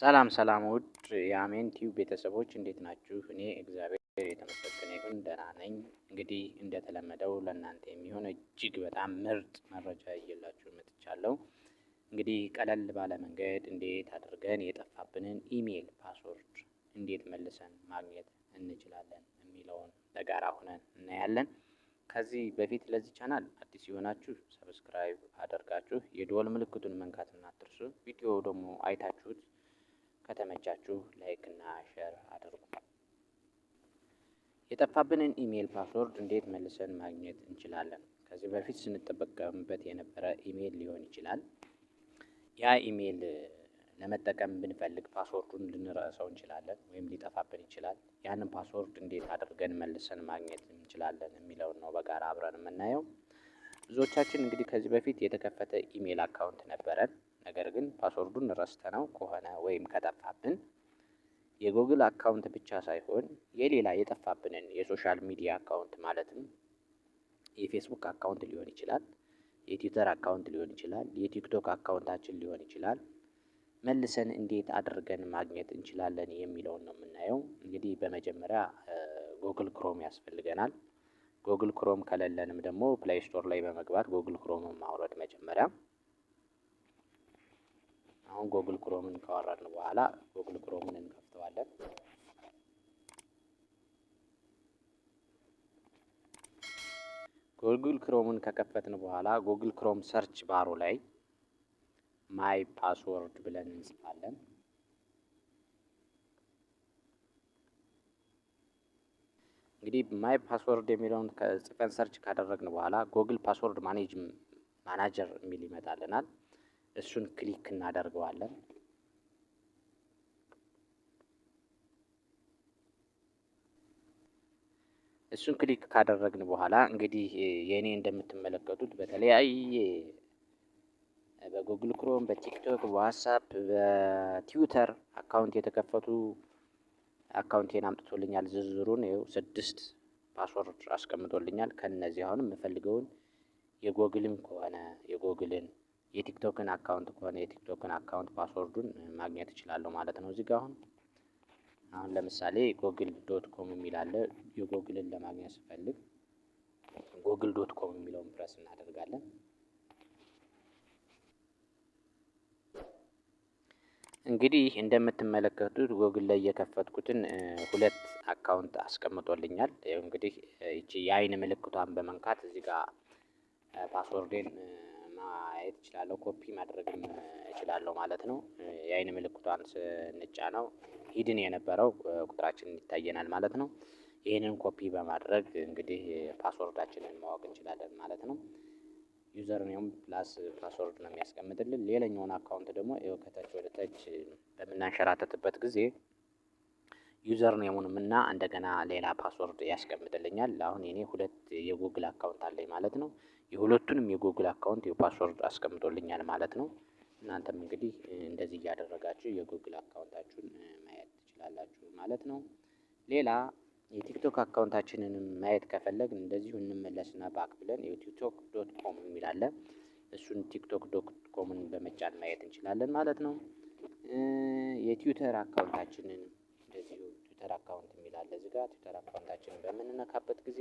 ሰላም ሰላም ውድ የአሜን ቲዩብ ቤተሰቦች፣ እንዴት ናችሁ? እኔ እግዚአብሔር የተመሰገነ ይሁን ደህና ነኝ። እንግዲህ እንደተለመደው ለእናንተ የሚሆን እጅግ በጣም ምርጥ መረጃ ይዤላችሁ መጥቻለሁ። እንግዲህ ቀለል ባለ መንገድ እንዴት አድርገን የጠፋብንን email password እንዴት መልሰን ማግኘት እንችላለን የሚለውን በጋራ ሆነን እናያለን። ከዚህ በፊት ለዚህ ቻናል አዲስ የሆናችሁ subscribe አድርጋችሁ የደወል ምልክቱን መንካት አትርሱ። ቪዲዮ ደግሞ አይታችሁት ከተመቻችሁ like እና share አድርጉ። የጠፋብንን email password እንዴት መልሰን ማግኘት እንችላለን? ከዚህ በፊት ስንጠቀምበት የነበረ ኢሜል ሊሆን ይችላል። ያ ኢሜል ለመጠቀም ብንፈልግ password ኡን ልንረሳው እንችላለን ወይም ሊጠፋብን ይችላል። ያንን password እንዴት አድርገን መልሰን ማግኘት እንችላለን የሚለውን ነው በጋራ አብረን የምናየው። ብዙዎቻችን እንግዲህ ከዚህ በፊት የተከፈተ email account ነበረን። ነገር ግን password ኡን ረስተነው ከሆነ ወይም ከጠፋብን የ Google account ብቻ ሳይሆን የሌላ የጠፋብንን የ social media account፣ ማለትም የ Facebook account ሊሆን ይችላል፣ የ Twitter account ሊሆን ይችላል፣ የ TikTok account ኣችን ሊሆን ይችላል፣ መልሰን እንዴት አድርገን ማግኘት እንችላለን የሚለውን ነው የምናየው። እንግዲህ በመጀመሪያ Google Chrome ያስፈልገናል። Google Chrome ከሌለንም ደግሞ Play Store ላይ በመግባት Google Chrome ን ማውረድ መጀመሪያ። አሁን Google Chrome ን ካወረድን በኋላ Google Chrome ን እንከፍተዋለን። Google Chrome ን ከከፈትን በኋላ Google Chrome search bar ኡ ላይ my password ብለን እንጽፋለን። እንግዲህ my password የሚለውን ከጽፈን search ካደረግን በኋላ Google password manager የሚል ይመጣልናል። እሱን click እናደርገዋለን። እሱን click ካደረግን በኋላ እንግዲህ የእኔ እንደምትመለከቱት በተለያየ በ Google Chrome፣ በ TikTok፣ በ WhatsApp፣ በ Twitter account የተከፈቱ account ኤን አምጥቶልኛል። ዝርዝሩን ይኸው ስድስት password አስቀምጦልኛል። ከነዚህ አሁን የምፈልገውን የጎግልም ከሆነ የጎግልን፣ የቲክቶክን አካውንት ከሆነ የ TikTok ን account password ኡን ማግኘት እችላለሁ ማለት ነው። እዚህ ጋር አሁን ለምሳሌ Google.com የሚል አለ። የጎግልን ለማግኘት ስፈልግ Google.com የሚለውን ፕረስ እናደርጋለን። እንግዲህ እንደምትመለከቱት ጎግል ላይ የከፈትኩትን ሁለት account አስቀምጦልኛል። ይኸው እንግዲህ ይቺ የአይን ምልክቷን በመንካት እዚህ ጋር password ኤን ማየት እችላለሁ፣ ኮፒ ማድረግም እችላለሁ ማለት ነው። የአይን ምልክቷን ስንጫነው hidden የነበረው ቁጥራችንን ይታየናል ማለት ነው። ይህንን ኮፒ በማድረግ እንግዲህ password ኣችንን ማወቅ እንችላለን ማለት ነው። username plus password ነው የሚያስቀምጥልን። ሌላኛውን account ደግሞ ይኸው ከታች ወደ ታች በምናንሸራተትበት ጊዜ username ኡንም እና እንደገና ሌላ password ያስቀምጥልኛል። አሁን የኔ ሁለት የ Google account አለኝ ማለት ነው። የሁለቱንም የ Google account የ password አስቀምጦልኛል ማለት ነው። እናንተም እንግዲህ እንደዚህ እያደረጋችሁ የ Google account ኣችሁን ማየት ትችላላችሁ ማለት ነው። ሌላ የ TikTok account ኣችንንም ማየት ከፈለግን እንደዚሁ እንመለስና back ብለን የ TikTok.com የሚል አለ። እሱን TikTok.com ን በመጫን ማየት እንችላለን ማለት ነው። የ Twitter account ኣችንን እንደዚሁ Twitter account የሚል አለ እዚህ ጋር። Twitter account ኣችንን በምንነካበት ጊዜ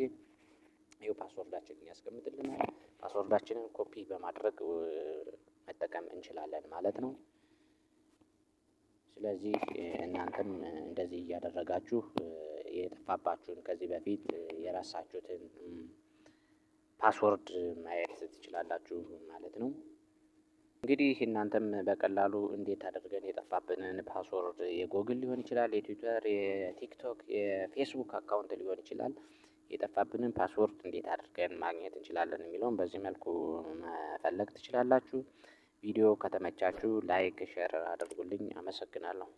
ይኸው password ኣችንን ያስቀምጥልናል። password ኣችንን copy በማድረግ መጠቀም እንችላለን ማለት ነው። ስለዚህ እናንተም እንደዚህ እያደረጋችሁ የጠፋባችሁን፣ ከዚህ በፊት የረሳችሁትን password ማየት ትችላላችሁ ማለት ነው። እንግዲህ እናንተም በቀላሉ እንዴት አድርገን የጠፋብንን password የ Google ሊሆን ይችላል፣ የ Twitter፣ የ TikTok፣ የ Facebook account ሊሆን ይችላል፣ የጠፋብንን password እንዴት አድርገን ማግኘት እንችላለን የሚለውን በዚህ መልኩ መፈለግ ትችላላችሁ። ቪዲዮ ከተመቻችሁ like፣ share አድርጉልኝ። አመሰግናለሁ።